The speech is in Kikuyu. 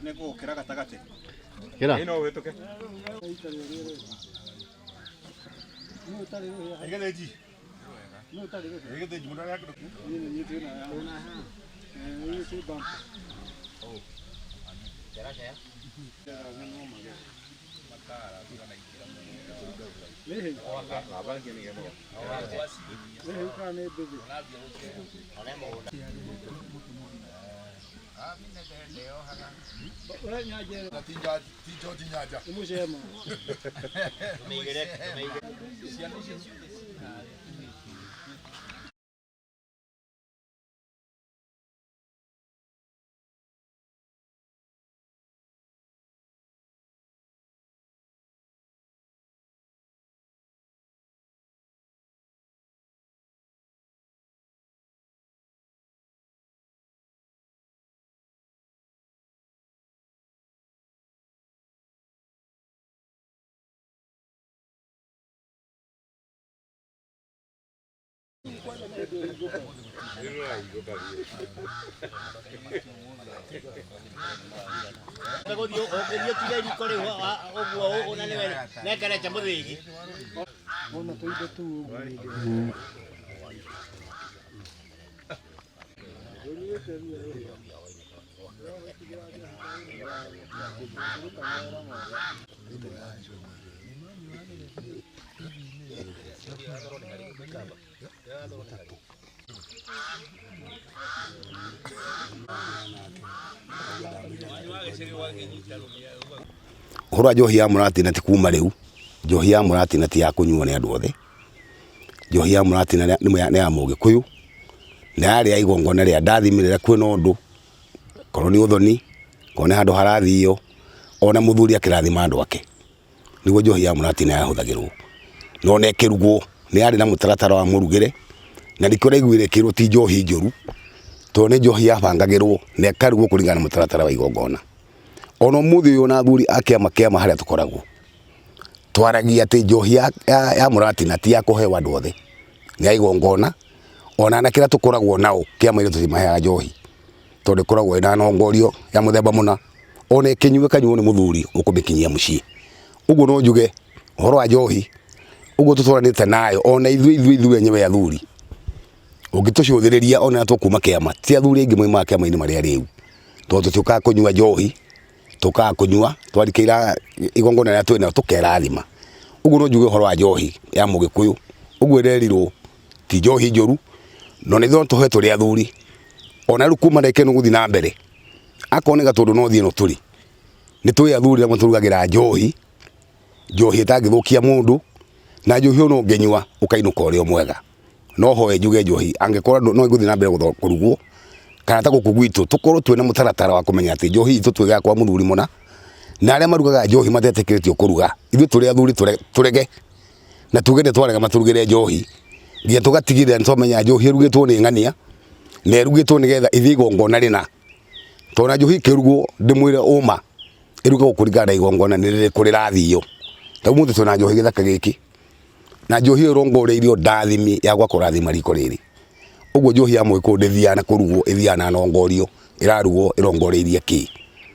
Nĩ gũkĩra gatagatĩ. Kĩra. Ĩno wĩtũke. Ĩgĩthĩnji. Ĩgĩthĩnji mũndũ arĩa Ũgũthiĩ ũtige riko rĩu ũguo ũna nĩwe nengere nja mũthĩgi. Ũhoro wa njohi ya mũratina ti kuma rĩu, njohi ya mũratina ti ya kũnyuo nĩ andũ othe, njohi ya mũratina nĩ ya mũgĩkũyũ, na yarĩ ya igongona rĩa ndathimi rĩrĩa kwĩna ũndũ, korwo nĩ ũthoni, korwo nĩ handũ harathio, ona mũthuri akĩrathima andũ ake, nĩguo njohi ya mũratina yahũthagĩrwo. Na ona ĩkĩrugwo nĩ yarĩ na mũtaratara wa mũrugĩre, na nĩkĩo ũraiguire ĩkĩrwo ti njohi njũru, tondũ nĩ njohi yabangagĩrwo na ĩkarugwo kũringana na mũtaratara wa igongona. Ona ũmũthĩ ũyũ ona athuri a kĩama kĩama harĩa tũkoragwo, twaragia atĩ njohi ya mũratina ti ya kũheo andũ othe, nĩ ya igongona, ona anake arĩa tũkoragwo nao kĩama-inĩ tũtimaheaga njohi, tondũ ĩkoragwo ĩna nongorio ya mũthemba mũna, ona ĩkĩnyuo ĩkanyuo nĩ mũthuri ũkũmĩkinyia mũciĩ. Ũguo no njuge ũhoro wa njohi ũguo tũtwaranĩte nayo ona ithuĩ ithuĩ ithuĩ enyewe athuri, ũngĩtũcũthĩrĩria ona tũkuma kĩama, ti athuri aingĩ maumaga kĩama-inĩ marĩ arĩu, tondũ tũtiũkaga kũnyua njohi, tũkaga kũnyua twarikĩra igongona rĩrĩa twĩnarĩo tũkerathima. Ũguo no njuge ũhoro wa njohi ya mũgĩkũyũ, ũguo ĩrerirwo ti njohi njũru, na ona ithuĩ no tũhe tũrĩ athuri, ona rĩu kuma ndagĩka ĩno gũthiĩ na mbere, akorwo nĩ gatũndũ no thiĩ ĩno tũrĩ, nĩ tũĩ athuri arĩa matũrugagĩra njohi, njohi ĩtangĩthũkia mũndũ, na njohi ona ũngĩnyua ũkainũka ũrĩ o mwega. No hoe njuge njohi angĩkorwo no ĩgũthiĩ na mbere kũrugwo, kana ta gũkũ gwitũ tũkorwo twĩna mũtaratara wa kũmenya atĩ njohi itũ twĩgaga kwa mũthuri mũna, na arĩa marugaga njohi matetĩkĩrĩtio kũruga, ithuĩ tũrĩ athuri tũrege, na tuge nĩ twarega matũrugĩre njohi, nginya tũgatigĩrĩra nĩ twamenya njohi ĩrugĩtwo nĩ ng'ania, na ĩrugĩtwo nĩgetha ĩthiĩ igongona rĩna. Tondũ ona njohi ĩkĩrugwo ndĩmwĩre ũma, ĩrugagwo kũringana na igongona nĩ rĩrĩkũ rĩrathio. Ta ũmũthĩ twĩna njohi gĩthaka gĩkĩ, na njohi ĩyo ĩrongoreirio ndathimi ya gwa kũrathima riko rĩrĩ. Ũguo njohi ya mũgĩkũyũ ndĩthiaga na kũrugwo, ĩthiaga na nongorio, ĩrarugwo ĩrongoreirie kĩ.